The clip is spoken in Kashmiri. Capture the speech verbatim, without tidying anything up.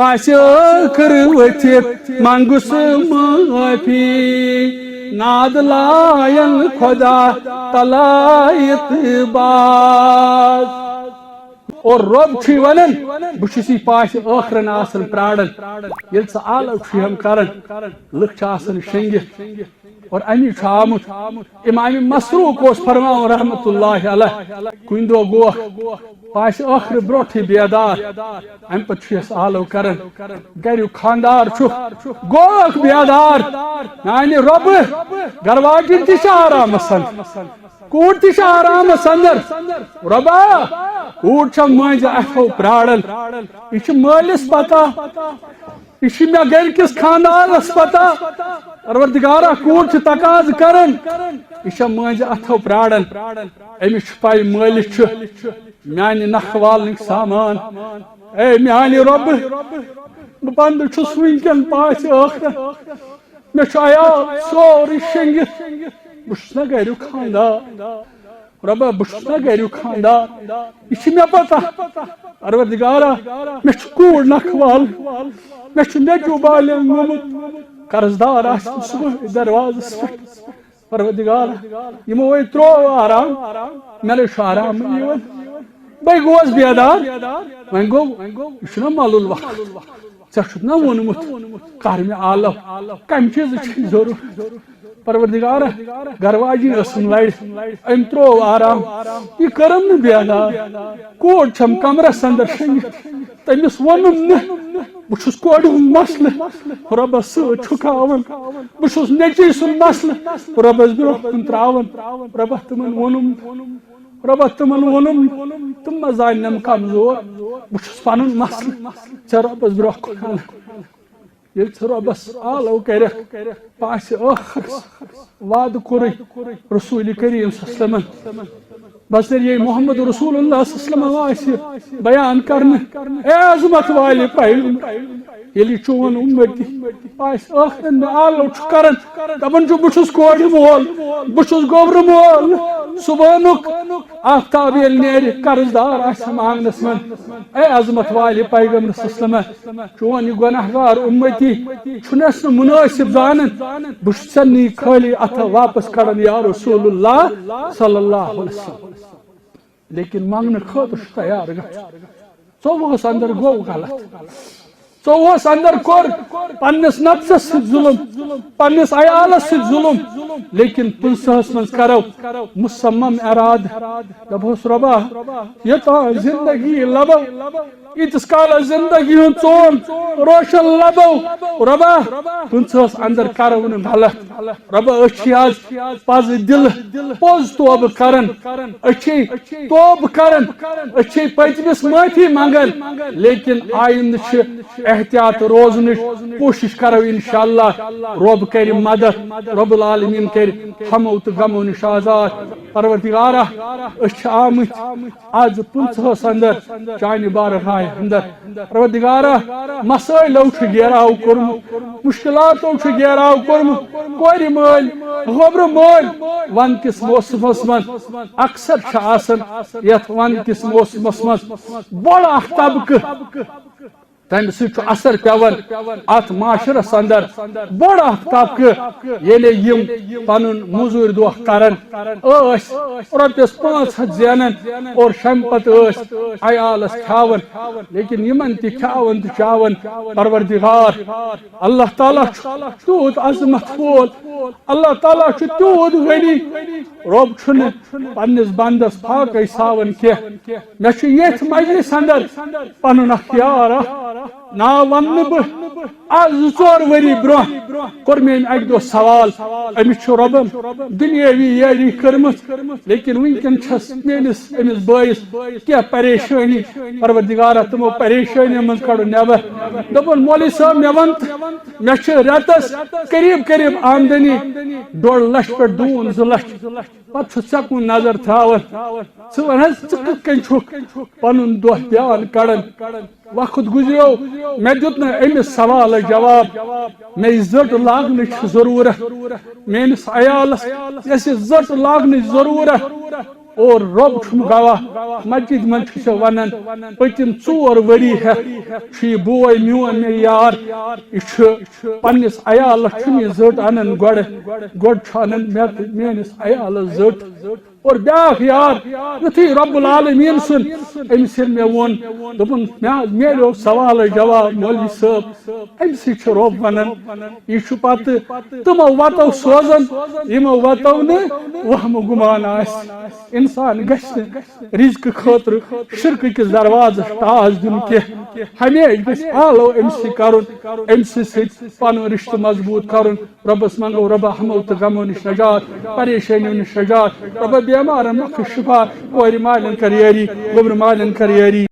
آسہِ ٲخٕر ؤتھِتھ منٛگُس معٲفی، ناد لایَن خۄدا تعالیٰ باز۔ اور رۄب چھُے وَنان، بہٕ چھُس یہِ پاسہِ ٲخرَن آسان پرٛاران۔ ییٚلہِ ژٕ آلو چھُے ہم کران، لُکھ چھِ آسان شٔنگِتھ۔ اور اَمی چھُ آمُت۔ امام مسروق اوس فرماوان رحمت اللہ علیہ، کُنہِ دۄہ گوکھ پاسہِ ٲخرٕ برونٛٹھٕے بیدار، اَمہِ پتہٕ چھُ یَس آلو کران، گریُک خاندار چھُ، گوکھ بیدار، میانہِ رۄبہٕ، گرواجِنۍ تہِ چھِ آرامس اندر، کوٗر تہِ چھِ آرامس اندر۔ رۄبا، کوٗر چھےٚ مٔنٛزۍ اَتھو پراران، یہِ چھِ مٲلِس پتہ، یہِ چھِ مےٚ گرِ کِس خاندانس پتہ۔ پروردگارا، کوٗر چھِ تقاضہٕ کران، یہِ چھےٚ مٲنٛزِ اتھو پراران۔ أمِس چھُ پَے مٲلِس چھُ میانہِ نکھٕ والنٕکۍ سامان۔ اے میانہِ رۄبہٕ، بہٕ بندٕ چھُس وٕنکٮ۪ن پاسہِ ٲخرت۔ مےٚ چھُ عیال سورُے شٔنگِتھ۔ بہٕ چھُس نہ گریُک خاندار۔ رۄبا، بہٕ چھُس نہ گریُک خاندار، یہِ چھِ مےٚ پتہ۔ پروردگارا، مےٚ چھُ کوٗر نکھٕ والٕنۍ، مےٚ چھُ نیٚچوٗ بالغ گوٚمُت، قرض دار آسہِ نہٕ صبحٲے دروازس پٮ۪ٹھ۔ پروردگارا، یِمو ہے ترٛوو آرام، مےٚ نَے چھُ آرامٕے یِوان۔ بے گوس بیدار، وۄنۍ گوٚو، یہِ چھُنہ مۄلُل وقت۔ ژےٚ چھُتھ نا ووٚنمُت، کر مےٚ آلو، کمہِ چیٖزٕچ چھے ضروٗرت؟ پروردگارا، گرٕ واجِنۍ ٲسٕم لرِ، أمۍ ترٛوو آرام، یہِ کٔرٕم نہٕ بیدار۔ کوٗر چھَم کمرس اندر شٔنگِتھ، تٔمِس ووٚنُم نہٕ، بہٕ چھُس کورِ ہُنٛد مسلہٕ رۄبس سۭتۍ چھُکاوان، بہٕ چھُس نیٚچوٗ سُنٛد مسلہٕ رۄبس برونٛہہ کُن ترٛاوان۔ رۄبا تِمن ووٚنُم، رۄبا تِمن ووٚنُم، تِم ما زاننم کمزور، بہٕ چھُس پنُن مسلہٕ ژےٚ رۄبس برونٛہہ کُن انان۔ ییٚلہِ ژٕ رۄبس آلو کرکھ، پاسہِ ٲخرس وعدٕ کوٚرُے رسول کریم صلی اللہ علیہ وسلمن، بذریعہ محمد رسول اللہ صلی اللہ علیہ وسلم آسہِ بیان کرنہٕ، اے عظمت والہِ پیغمبر، ییٚلہِ یہِ چون اُمتی آسہِ ٲخرن مےٚ آلو چھُ کران، دپان چھُ، بہٕ چھُس کورِ مول، بہٕ چھُس گوبرٕ مول۔ صبحٲنُک آفتاب ییٚلہِ نیرِ، قرض دار آسہِ ہم آنگنس منٛز، اے عظمت والہِ پیغمبر صلی اللہ علیہ وسلم، چون یہِ گۄناہ گار اُمتی چھُنہٕ اَسہِ نہٕ مُنٲسِب زانان، بہٕ چھُس ژےٚ نٕے خٲلی اَتھٕ واپس کڑان یا رسول اللہ صلی اللہ علیہ وسلم۔ لیکن منٛگنہٕ خٲطرٕ چھُ تیار گژھُن۔ ژوٚوُہس اندر گوٚو غلط۔ ژوٚوُہس اندر کوٚر پننِس نفسس سۭتۍ ظلم، پننِس عیالس سۭتۍ ظلم، لیکن پٕنٛژٕہس منٛز کرو مصمم ارادٕ، دپہوس، رۄبا، یوٚتام زندگی لبو، ییٖتِس کالس زندگی ہُنٛد ژون روشن لبو، رۄبا، پٕنٛژٕہس اندر کرو نہٕ غلط۔ رۄبا، أسۍ چھِ آز پزٕ دِلہٕ پوٚز توبہٕ کران، أسۍ چھِ توبہٕ کران، أسۍ چھِ پٔتمِس معٲفی منگان، لیکن آیندٕ چھِ احتیاط روزنٕچ کوٗشِش کرو انشاءاللہ۔ رۄب کرِ مدد، رب العالمین کرِ ہمو تہٕ غمو نِش آزاد۔ پروردگارا، أسۍ چھِ آمٕتۍ آز پٕنٛژٕہس اندر چانہِ بارگاہہِ اندر۔ پروردگارا، مسٲیلو چھُ گیراو کوٚرمُت، مشکلاتو چھُ گیراو کوٚرمُت۔ کورِ مٲلۍ، گوبرٕ مٲلۍ، ونٛدٕ کِس موسمس منٛز اکثر چھِ آسان یتھ ونٛدٕ کِس موسمس منٛز بوٚڑ اکھ طبقہٕ، تمہِ سۭتۍ چھُ اثر پٮ۪وان اتھ معاشرس اندر۔ بوٚڑ اکھ طبقہٕ، ییٚلہِ یِم پنُن موٚزوٗرۍ دۄہ کران ٲسۍ، رۄپیس پانٛژھ ہتھ زینان اور شمہِ پتہٕ ٲسۍ عیالس کھیاوان، لیکن یِمن تہِ کھیاوان تہٕ چاوان۔ پروردگار اللہ تعالیٰ چھُ تیوٗت عظمت وول، اللہ تعالیٰ چھُ تیوٗت غنی، رۄب چھُنہٕ پننِس بندس فاقے ساوان کینٛہہ۔ مےٚ چھُ ییٚتھۍ مجلس اندر پنُن اکھ یار اکھ، ناو ونہٕ نہٕ بہٕ، از زٕ ژور ؤری برونٛہہ کوٚر مےٚ أمۍ اکہِ دۄہ سوال، أمِس چھُ رۄبن دُنیٲوی یٲری کٔرمٕژ، لیکن وٕنکیٚن چھس میٲنِس أمِس بٲیِس کینٛہہ پریشٲنی، پروردگارا تِمو پریشٲنیو منٛز کڑُن نٮ۪بر۔ دوٚپُن، مولوی صٲب، مےٚ وَن تہٕ، مےٚ چھِ رٮ۪تَس قریب قریب آمدنی ڈۄڑ لَچھ پٮ۪ٹھ دوٗن زٕ لَچھ۔ پَتہٕ چھُ ژےٚ کُن نظر تھاوان۔ ژٕ وَن حظ، ژٕ کِتھ کٔنۍ چھُکھ پَنُن دۄہ دیان کَڑان؟ وقت گُزریو، مےٚ دیُت نہٕ أمِس سوال جواب، مےٚ یہِ زٔٹ لاگنٕچ چھِ ضروٗرت، میٲنِس عیالس یۄس یہِ زٔٹ لاگنٕچ ضروٗرت، اور رۄب چھُم گواہ، مسجد منٛز چھُ سُہ ونان، پٔتِم ژور ؤری ہٮ۪تھ چھُ یہِ بوے میون، مےٚ یار، یہِ چھُ پننِس عیالس چھُم یہِ زٔٹ انان گۄڈٕ، گۄڈٕ چھُ انان مےٚ تہٕ میٲنِس عیالس زٔٹ۔ اور بیٛاکھ یار، یُتھُے رب العالمین سُنٛد أمِس ییٚلہِ مےٚ ووٚن، دوٚپُن، مےٚ حظ میلیو سوالس جواب، مولوی صٲب، أمۍ سٕے چھُ رۄب ونان۔ یہِ چھُ پتہٕ تِمو وتو سوزان، یِمو وتو نہٕ وہمہٕ گُمان آسہِ۔ انسان گژھِ نہٕ رزقہٕ خٲطرٕ شرکہٕ کِس دروازس ٹاس دیُن کینٛہہ۔ ہمیشہِ گژھِ follow أمۍ سٕے کرُن، أمۍ سٕے سۭتۍ پنُن رشتہٕ مضبوط کرُن۔ رۄبس منٛگو رۄبا ہمو تہٕ غمو نِش نجات، پریشٲنیو نِش نجات۔ رۄبا بیمارن مخصوص شفا، کورِ مالٮ۪ن کر یٲری، گوٚبرِ مالٮ۪ن کر یٲری۔